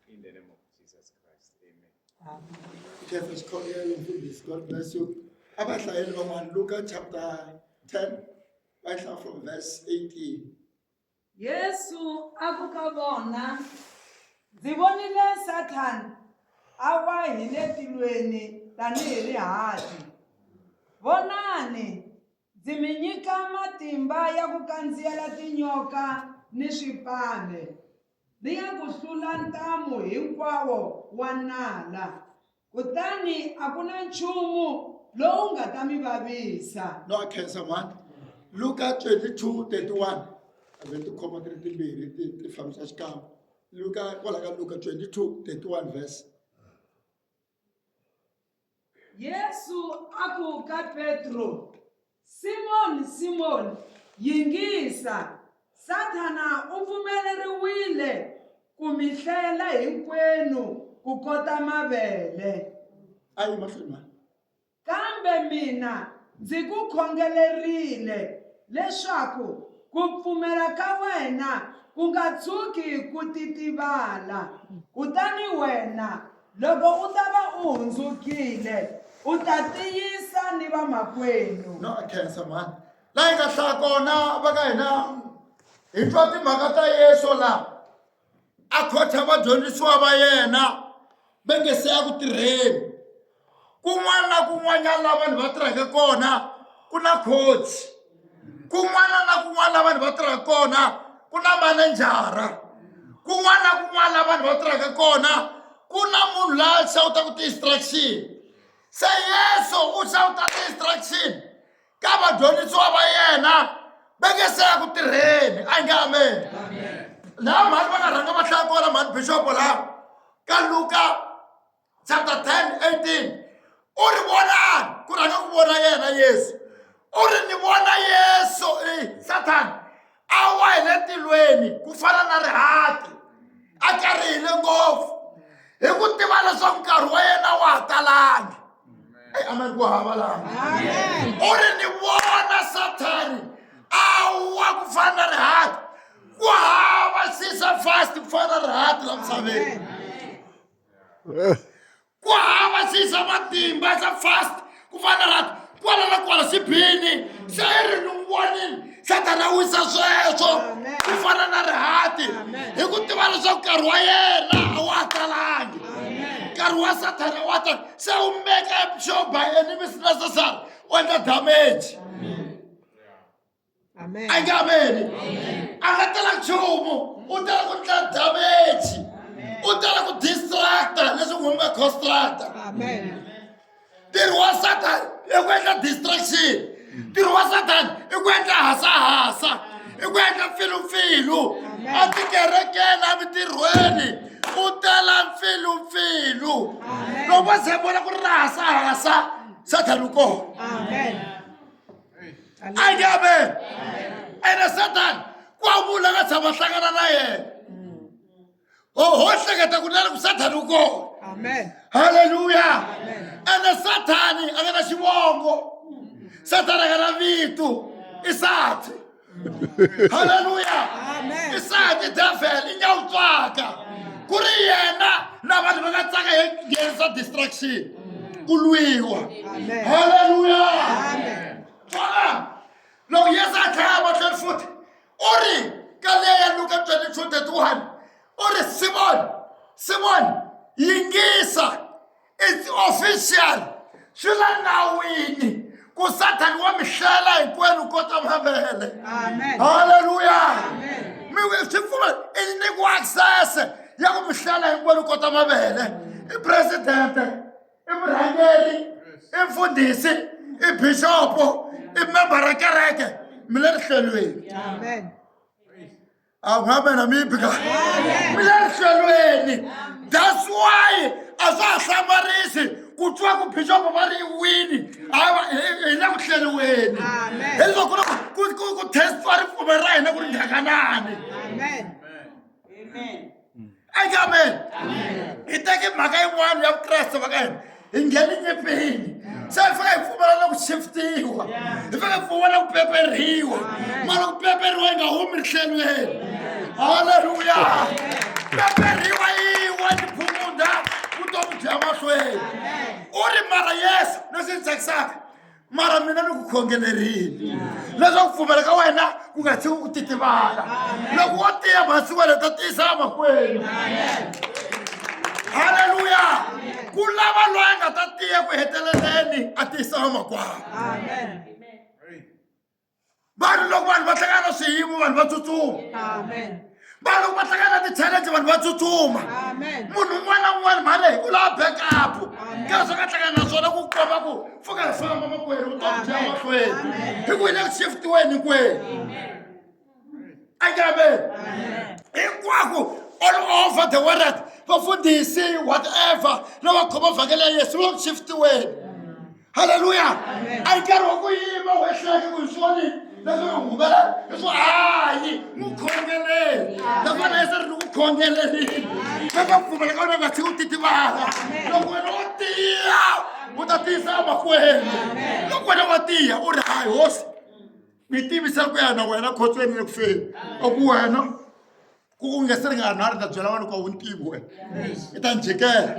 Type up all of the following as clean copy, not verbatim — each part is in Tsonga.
In the name of Jesus Christ, amen. Khetha xikhongelo mfundhisi God bless you. A va hlayeli van'wana Luka chapter 10 va hlaya from verse 18. Yesu a ku ka vona, Ndzi vonile Sathana a wa hi le tilweni tanihi rihati. Vonani, ndzi mi nyika matimba ya ku kandziyela tinyoka ni swipame, ni ya ku hlula ntamu hinkwawo wa nala, kutani a ku na nchumu lowu nga ta mi vavisa. No a khensa mhani. Luka 22 31 a ve tikhoma ti ri timbirhi ti ti fambisa xikan'we. Luka kwala ka Luka 22 31 verse. Yesu a ku ka Petro, Simoni, Simoni, yingisa! Sathana u pfumeleriwile ku mi hlela hinkwenu kukota mavele. A yi mahlweni mhani. Kambe mina ndzi ku khongelerile leswaku ku pfumela ka wena ku nga tshuki ku titivala, kutani wena, loko u ta va u hundzukile, u ta tiyisa ni vamakwenu. No a khensa mhani. Laha hi nga hlaya kona va ka hina hi twa timhaka ta Yesu laha a khotha vadyondzisiwa va yena va nge se ya ku tirheni kun'wana na kun'wanyana laha vanhu va tirhaka kona ku na coach kun'wana na kun'wana laha vanhu va tirhaka kona ku na manejara kun'wana na kun'wana laha vanhu va tirhaka kona ku na munhu laha xawutaka ti-instruction se Yesu u xawuta ti-instruction ka vadyondzisiwa va yena va nge se ya ku tirheni a nge amen laha mhani va nga rhanga va hlaya kona mhani bixopo laha ka Luka chapter 10 18 u ri vonani ku rhanga ku vona yena Yesu u ri ni vona Yesu Sathana a wa hi le tilweni ku fana na rihati a karihile ngopfu hi ku tiva leswaku nkarhi wa yena wa ha talangi. Eyi amen ku hava laha u ri ni vona Sathani a wa ku fana na rihati ku hava sisa fast ku fana na rihati la misaveni ku hava sisa matimba sa fast ku fana na rihati kwala na kwala xi bini se i ri ni vonile Sathana a wisa sweswo ku fana na rihati hi ku tiva leswaku nkarhi wa yena a wa ha talangi nkarhi wa Sathana wa ta se u make sure by any means necessary u endla damage a nge ameni a nga tela nchumu u tela ku ndla damage u tela ku distracta leswi ku nga constructa ntirho wa Sathana i ku endla distraction ntirho wa Sathana i ku endla hasahasa i ku endla mpfilumpfilu etikerekeni emitirhweni u tela mpfilumpfilu loko va ze vona ku ri na hasahasa Sathana u kona a nge amen ene Sathana ku a vula nga tshama hlangana na yena ho ho hleketa kunene ku Sathani u kona Amen. halleluya ene Sathani a nga na xivongo Sathani a nga na vito i sati halleluya Amen. i sati devil i nyawutswaka ku ri yena na vanhu va nga tsaka hi nghenisa distraction ku lwiwa Amen. halleluya Amen. twana loko Yesu a tlhela mahlweni futhi u ri ka leya ya Luka 22:31 u ri Simoni Simoni yingisa it's official swi le nawini ku Sathani wa mi hlela hinkwenu kota mavele halleluya mi swi pfumela i nyikiwa access ya ku mi hlela hinkwenu kota mavele i presidente i murhangeri i mfundhisi i bixopo i member ra kereke mi le rihlelweni Amen. amen amibi ka mi le rihlelweni that's why a swa ha hlamarisi ku twa ku bixopo va ri wini hi le ku hleriweni Amen. hileswaku ku na ku testiwa ripfumelo ra hina ku ri nghakanani Amen. Eka amen hi teke mhaka yin'wana ya vukreste va ka hina hi ngheni nyimpini se hi fika hi pfumela na ku shiftiwa hi fika hi pfumela ku peperiwa mara ku peperiwa yi nga humi rihlelweni halleluya peperiwa yiwe ni mina ni ku khongelerile leswaku pfumela ka wena ku nga tshiki ku titivala loko wo tiya masiku wena ta tiyisa makwenu halleluya ku lava loyi a nga ta tiya ku heteleleni a tiyisa vamakwavo vanhu loko vanhu va hlangana na swiyimo vanhu va tsutsuma vanhu loko va hlangana na ti-challenge vanhu va tsutsuma munhu un'wana na un'wana mhani leyi u lava backup ka leswi nga hlangana na swona ku komba ku pfuka hi famba makwerhu vutomi byi ya mahlweni hi ku hi le ku shiftiweni hinkwenu amen hinkwako all over the world vafundhisi whatever lava khoma vhangele ya yesu va le ku shiftiweni halleluya a yi nkarhi wa ku yima u ehleke ku hi swoni leswi hi humelela leswi hayi n'wi khongeleli naswona yesu ri ni ku khongelerini leswaku pfumela ka wena nga tshiki u titivala loko wena wo tiya u ta tiyisa makwenu loko wena wa tiya u ri hayi hosi ni tiyimisela ku ya na wena khotsweni le ku feni a ku wena ku u nge se ringana nharhu ni ta byela vanhu ku a wu ni tivi wena i ta ni jikela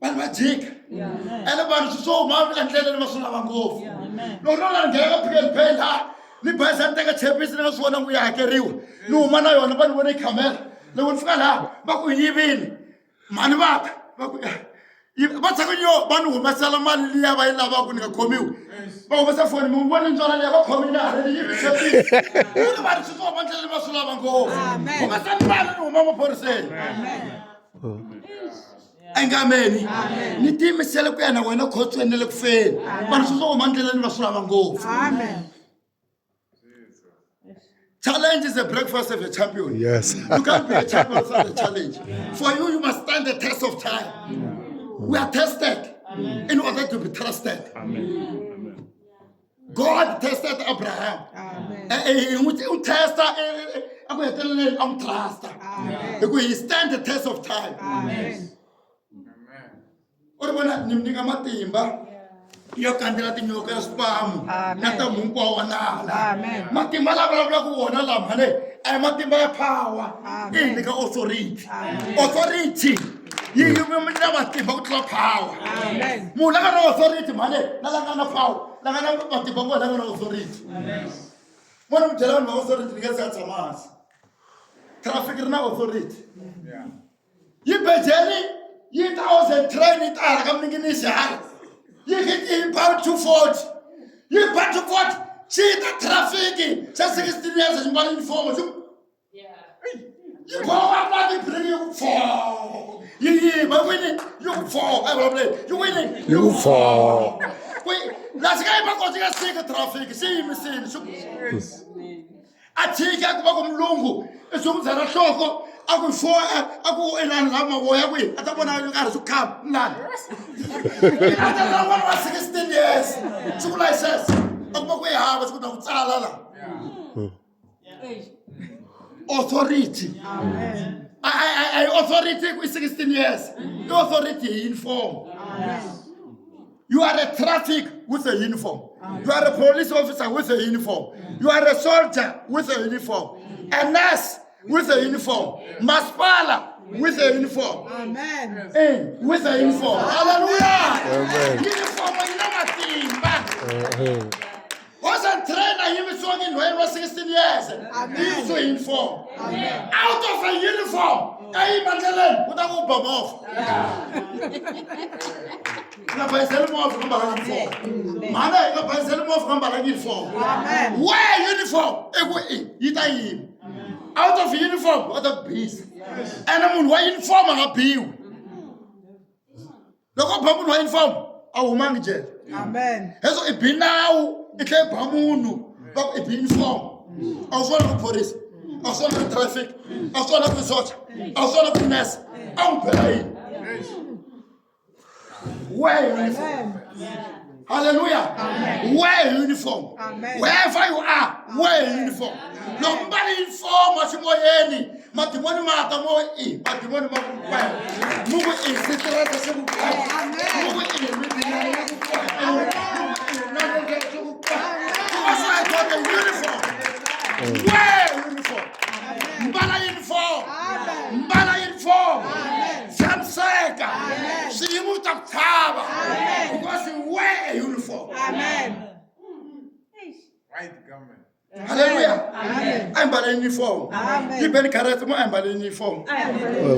vanhu va jika ene vanhu swi swo huma endleleni va swi lava ngopfu loko no la ni nghena ka pick and pay laha ni bayisa ni teka chepisi ni nga swi vona ku ya hakeriwa ni huma na yona va ni vone khamera loko ni fika laha va ku yivini mhani va ta va ku va tshaka yo va ni humesela mali liya va yi lavaka ni nga khomiwi va humesa foni mi voni ntswala liya va khomile haleni yi chepisi ku ri vanhu swi swo va ndlela va swi lava ngopfu humesani mali ni huma maphoriseni engameni ni tiyimisele ku ya na wena khotsweni na le ku feni vanhu swi swo huma ndleleni va swi lava ngopfu Challenge is a breakfast of a champion. Yes. You can't be a champion without a challenge. For you, you must stand the test of time. We are tested in order to be trusted. Amen. God tested Abraham. Amen. U testa a ku heteleleni a n'wi trusta. Amen. Hi ku he stand the test of time. Amen. U ri vona ni mi nyika matimba yo kandzela tinyoka ya swipamu Amen. na ta hinkwawo wa nala. Amen. Matimba lava vulavulaka wona lama ne a hi matimba ya power. Amen. I hi nyika authority. Amen. Authority yi yi na matimba ku tlula power. Amen. Munhu la nga na authority mhani na la nga na power la nga na matimba ngona la nga na authority. Vona mi byela vanhu va authority ni nge se a tshama hansi. Traffic ri na authority. Yi bejeli yi thousand train yi ta hala ka minginisi hala. Yi yi ba 240. Yi ba 240 xi ta traffic xa 16 years xi mbala uniform xi yi boha mati break yi ku pfo yi yima yi wini yi ku pfo a yi vulavuleni yi wini Yi ku pfo. Laha xi nga yima kona xi nga siki traffic xi yimisile xi a tshika ku va ku mulungu i sunguzela nhloko a ku fo a ku inani laha mavoya kwihi a ta vona karhi swi khama inani a ta n'wana wa 16 years swi ku license a kuma ku yi hava swi ku na ku tsala laha authority I authority ku 16 years i authority hi uniform you are a traffic with a uniform you are a police officer with a uniform you are a soldier with a uniform a nurse with a uniform masipala with a uniform Amen. With a uniform hallelujah Amen. uniform yi na matimba Wasn't trained a yimisiwa ngi wa 16 years. Amen. Yimisiwe uniform. Out of a uniform. A yima ndleleni u ta ku ba movha. U nga bayiseli movha nga mbala uniform. Mhana hi nga bayiseli movha nga mbala uniform. Amen. Wear uniform i ku i yi ta yima. Out of uniform va ta ku bisa. Ene munhu wa uniform a nga biwi. Loko u ba munhu wa uniform a wu humangi jele. Amen. Hezwo i bi nawu i tlhela i ba munhu va ku i bi uniform a wu swi vona ku phorisa a wu swi vona ku traffic a wu swi vona ku socha a wu swi vona ku nurse a wu bela yini wear uniform hallelujah wear uniform Amen. wherever you are wear uniform loko mbala uniform eximoyeni madimoni ma ta mo i madimoni ma ku kwe mu ku i sitirese xi ku kwe mu ku i midinani yi ku kwe mu ku i nanenge xi ku kwe because I got a uniform wear uniform mbala uniform mbala uniform tshamiseka swiyimo swi ta ku tshava because you wear a uniform Amen. Halleluya. A hi mbale uniform. Yi beni karate mo a hi mbale uniform.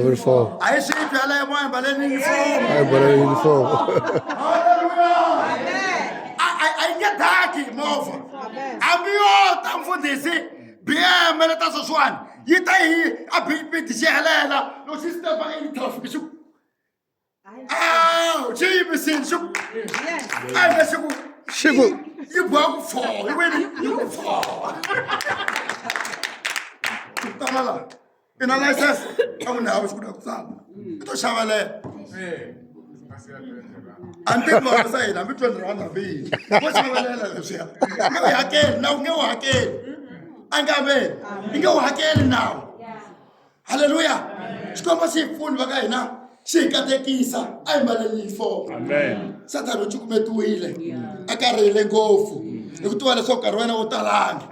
Uniform. A hi swi twi yaleyo mo a hi mbale uniform. A hi mbale uniform. Halleluya. A yi nge daki movha. Hambi yo ta mfundhisi BM leta sweswiwani yi ta hi a bipidi xi helela loko xi stepa in traffic xi aw xi yimisini xi a hi nge xi ku Xi ku yi boha ku fo yi wini yi ku fo tala la i na license a ku nawu xi ku na ku tsala i to xavelela a ni tivi mavasa hina hambi 20 rand hambi yini vo xavelela leswiya nge wu hakeli nawu nge wu hakeli a nga veni i nge wu hakeli nawu. Halleluya. Xikwembu xi hi pfuni va ka hina xi hi katekisa a hi mbaleni uniform. Sathana u cukumetiwile a karhele ngopfu hi ku tiva leswaku nkarhi wa yena wo talanga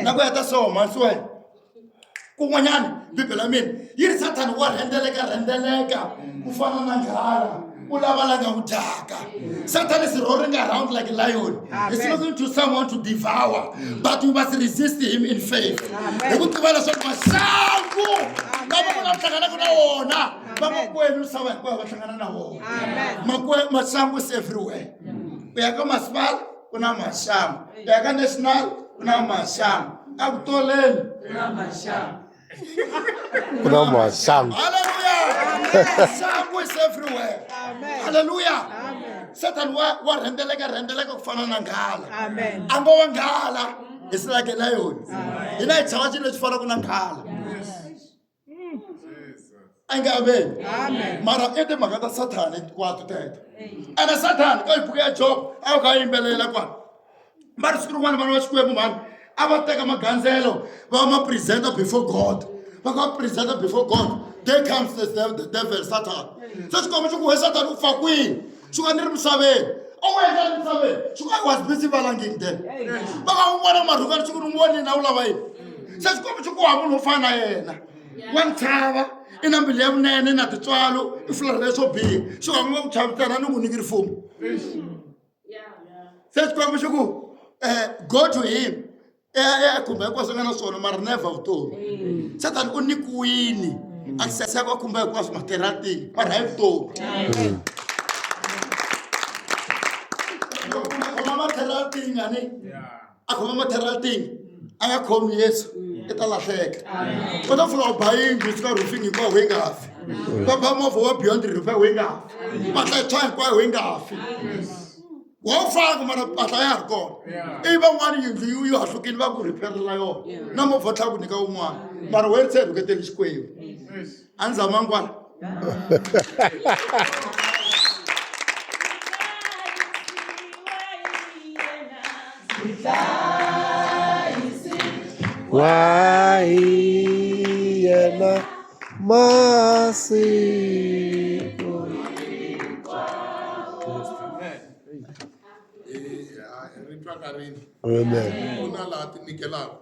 na ku heta so mhansi wena kun'wanyana bibele ya mina yi ri sathana wa rhendzeleka rhendzeleka ku fana na nghala u lava la nga wu dyaka. Satan is roaring around like a lion. He's looking to someone to devour, but you must resist him in faith. Hi ku tiva leswaku maxangu lama ku nga hlanganaka na wona vamakwenu misava hinkwayo va hlangana na wona. Maxangu is everywhere. U ya ka masipala ku na maxangu, u ya ka national ku na maxangu, a ku toleni ku na maxangu. Hallelujah. Maxangu is everywhere. Hallelujah. Satan wa rhendzeleka rhendzeleka ku fana na nghala. A ngo wa nghala is like a lion. Hina hi chava xilo lexi fanaka na nghala. A nge amen. Mara i timhaka ta Sathana hinkwato teto. Ene Sathana ka buku ya Job a wu kha yimbelela kwala. Va ri siku rin'wana vana va Xikwembu mhani a va teka magandzelo va ma presenta before God. Va ka presenta before God. There comes the devil Satan. Se Xikwembu xi ku we Satan u fa kwihi? Xi ku a ni ri misaveni. A wu endla ni misaveni. Xi ku I was busy valanging then. Va nga n'wi vona marhukani xi ku ni n'wi vonile a wu lava yini? Se Xikwembu xi ku wa munhu wo fana na yena. Wa ni chava, i na mbilu ya vunene na tintswalo, i fularhela leswo biha. Xi ku a nga ku chavi ntsena a ni n'wi nyiki rifumo. Se Xikwembu xi ku go to him e khumba hinkwaswo nga na swona mara never vutomi. Sathana u nyikiwile access ya ku a khumba hinkwaswo material thing mara hayi vutomi. Loko munhu a khoma material thing a ni a khoma material thing a nga khomi Yesu i ta lahleka. U ta pfuka u ba yindlu yi suka roofing hinkwayo yi nga fi. Va ba movha wa beyond repair wu nga fi. Mpahla yi tshwa hinkwayo yi nga fi. Wa wu faka mara mpahla ya ha ri kona. Ivi van'wana yindlu yi hahlukile va ku repair-ela yona na movha tlhela ku nyika wun'wana mara wena se rhuketeli Xikwembu. A ni zamangi kwala. Wa hi yena masiku. Ri twakarini. Amen. Ku na laha ti nyikelaka.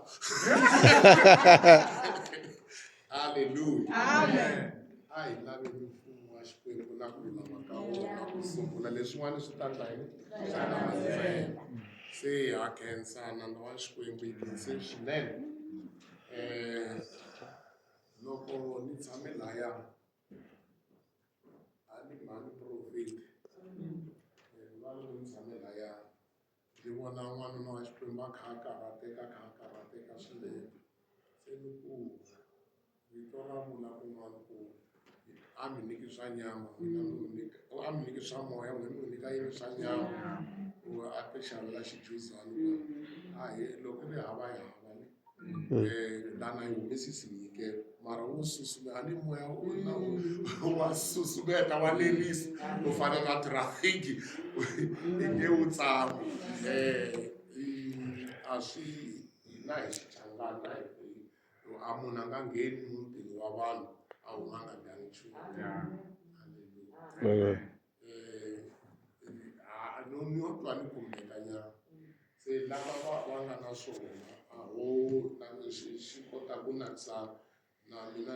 Haleluya. Amen. A hi laveni mfumo wa Xikwembu na ku lulama ka wona ku sungula leswin'wana swi ta ndla yini swi ta landzela. Se ha khensa nandza wa Xikwembu hi khense swinene. Loko ni tshame laya a ni mhani profit va ni tshame laya ni vona n'wanuna wa Xikwembu a kha a karhateka a kha a karhateka swinene se ni ku rito ra vula kun'wana ku a mi nyiki swa nyama n'wina mi n'wi nyika a mi nyiki swa moya n'wina mi n'wi nyika yini swa nyama ku a ti xavela xijuzani a hi loko ri hava hi hava ni lana yi humesisi minyikelo mara wo susumeta a ni moya na wa susumeta wa lerisa ku fana na traffic i nge wu tsami a swi hina hi xichangana a munhu a nga ngheni mutini wa vanhu a huma a nga dyangi nchumu. Amen. No no twa ni khumbeka nyana se lava va nga na swona a ho na xi kota ku nakisa na mina